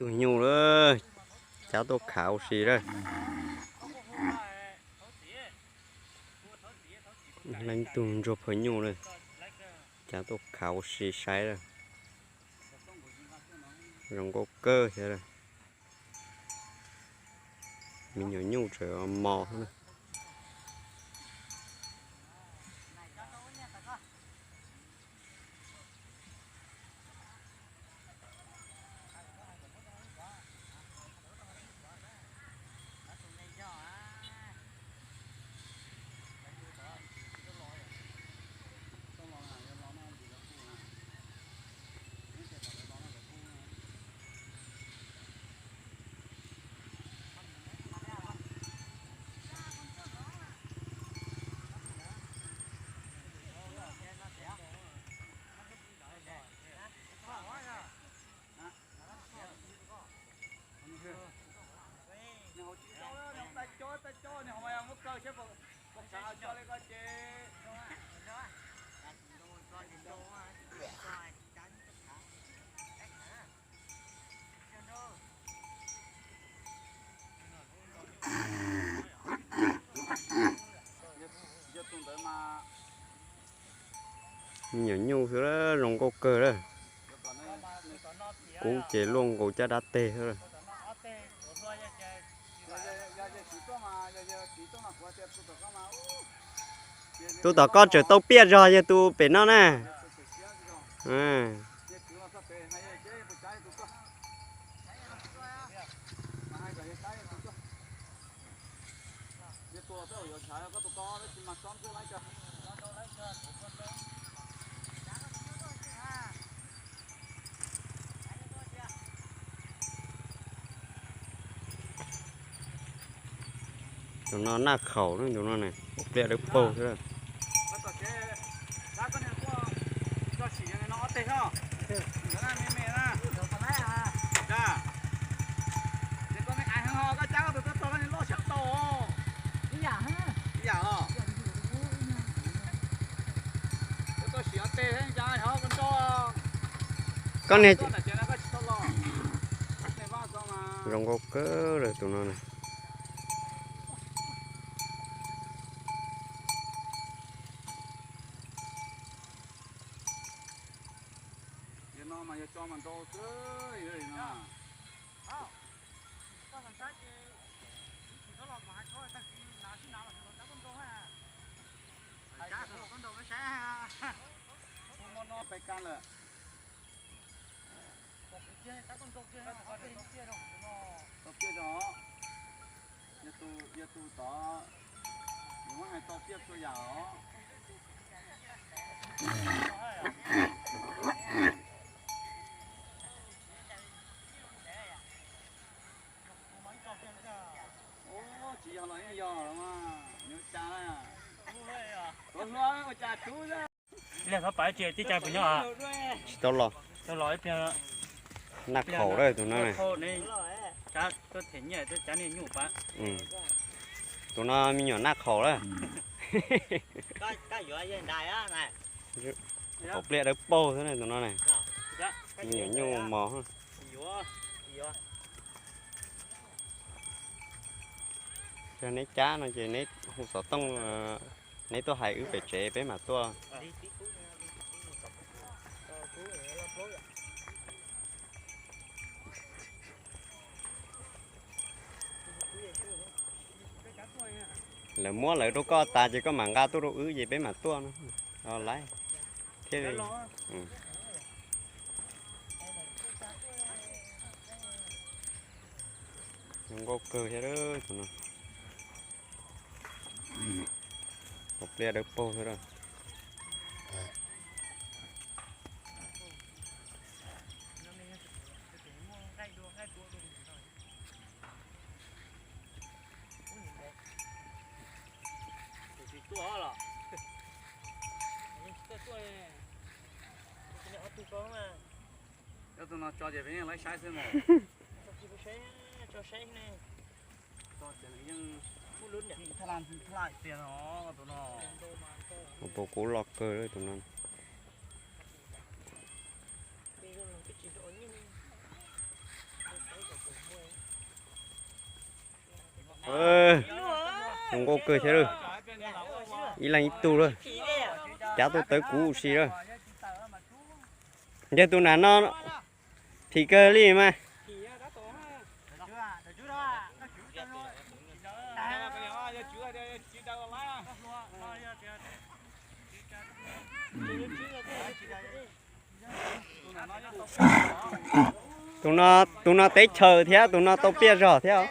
Tug nyuj lawm, cab tuaj khav ua si lawm. Leej tug ntsuag phawj nyuj lawm, cab tuaj khav ua si saib lawm. Zoo nkauj kawg thiab lawm. Me nyuam nyuj tseem mos na. Me nyuam nyuj xwb zoo nkauj kawg lawm. Kub ces luaj nkaus caj dab teg xwb lawm. Tus tom koj tseem tau piaj zog yog tus pem no na. Tus no naj khaum na, tus no ne, pliaj dawb paug xwb. Koj niag zoo nkauj kawg lawm tus no na. Tau piaj zog, yog tus tod, nws muab hais tau piaj txhua yam os. Tsis yog los yeej yog los mas, nws ua cas, tuav hluas ua cas tub xwb. Tsis tau los. Naj khaum lawm tus no. Tus no me nyuam naj khaum lawm. Kaum pliaj dawb paug xwb na tus no na. Me nyuam nyuj mos. Yog neb cab no ces neb hu xov tooj, neb tuaj hais wb pem tsev peb mam tuaj. Lawv muab lawv rau koj tas ces koj mam nqa tuaj rau wb ces peb mam tuaj no. Laiv thiaj li. Zoo nkauj kawg thiab tus no. Kaum pliaj dawb paug xwb lawm. Yog tus no tso ces peb yeej laib saib xwb mas. Tus no, tus no. Tus no kub los kawg tus no. Zoo nkauj kawg thiab lawm. Ib leeg ib tug lawm. Cav tuaj tawv kuv ua si lawm. Yog tus nam no phim kawg li mas. Tus no, tus no teb chaws thiab, tus no tau piaj zog thiab.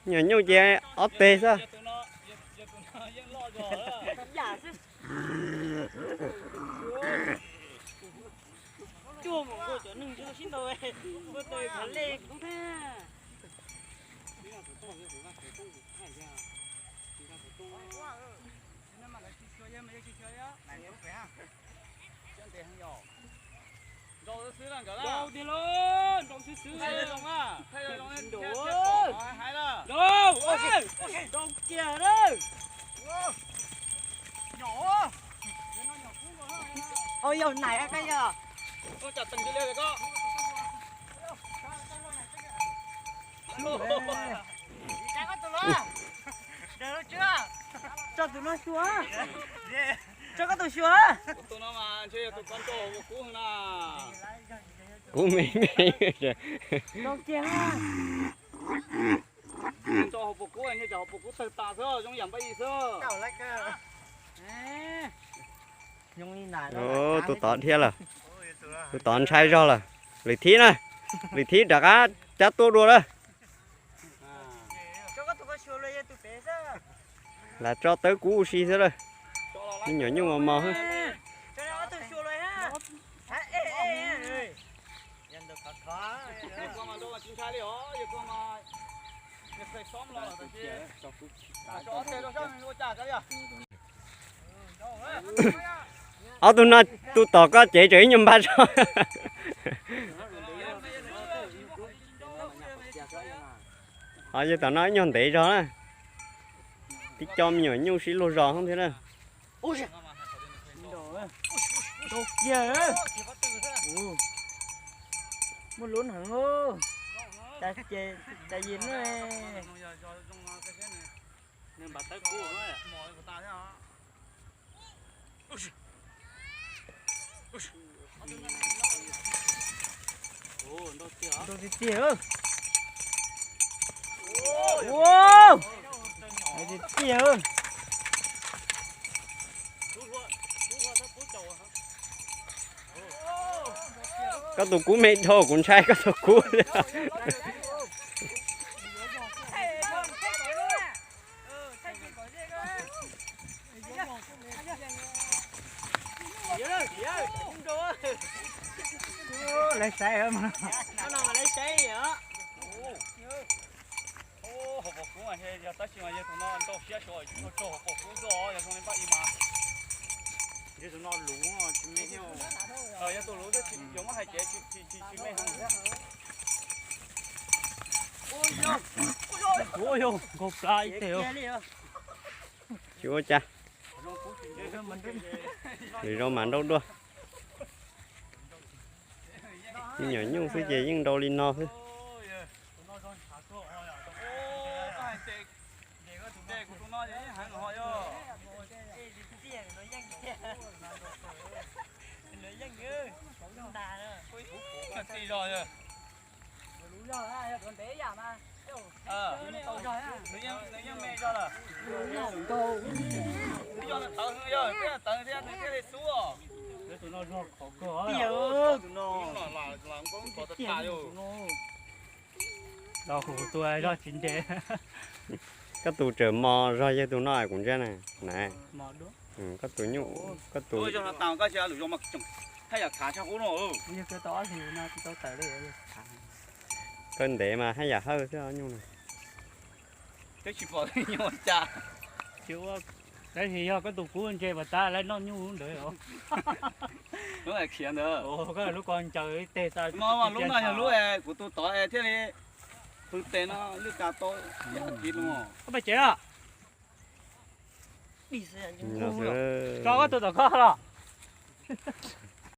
Nyuam nyuj ces ob teg xwb. Ua yog nais koj yog. Tso tus no xyuas. Tso koj tus xyuas. Kuv me me. Tso kiag. Tso hauv paus kub, niag cov hauv paus kub tawg tas xwb, zoo yam npaj ib xwb. Tus tod dhia lawm. Tus tod ntshai zog lawm. Lwm thib na, lwm thib rov qab cab tuaj dua lawm. Lam tso tawv kuv ua si xwb lawm. Me nyuam nyuj mos mos xwb. Ob tug no, tus tom koj cev tseem ib nyuag npab zog. Ho yog tom no ib nyuag ntev zog na. Tib co me nyuam nyuj sib luag zos thiab na. Muaj lub heev, cas yim ne. Ntau tiag tiag. Ua, tiag tiag. Koj tus kub me dhau, kuv ntshai koj tus kub. Lawv saib, lawv saib. Hauv paus kub mas yog tab sis mas yog tus no nrau siab suav tsuag tsuag hauv paus kub xwb os, yog zoo li npaj ib mas. Yog tus no luv tsis me thiab. Yog tus luv xwb yuav muab hais cev tsis tsis tsis me heev thiab. Ua yog nkaug plab ib teg. Tsis ua cas. Lwm zaus mam nrau dua. Me nyuam nyuj xwb ces yeej nrau li no xwb. Koj tus tseem mos zog yawg tus no kuv ntsia na. Koj tus nyuj, koj tus, koj tus, koj ntev mas haj yam hawj xwb nyuj na. Tab sis yog koj tus kub ntse pas tab lawv noj nyuj lub ntawd os. Lub khiav ntawd. Koj lub ko ncaws ib teg tas. Lub no yog lub kuv tus tod thiaj li pw tes no lwj kav tau ib hais kiv no. Koj pais tsev los? Tso koj tus tom koj los.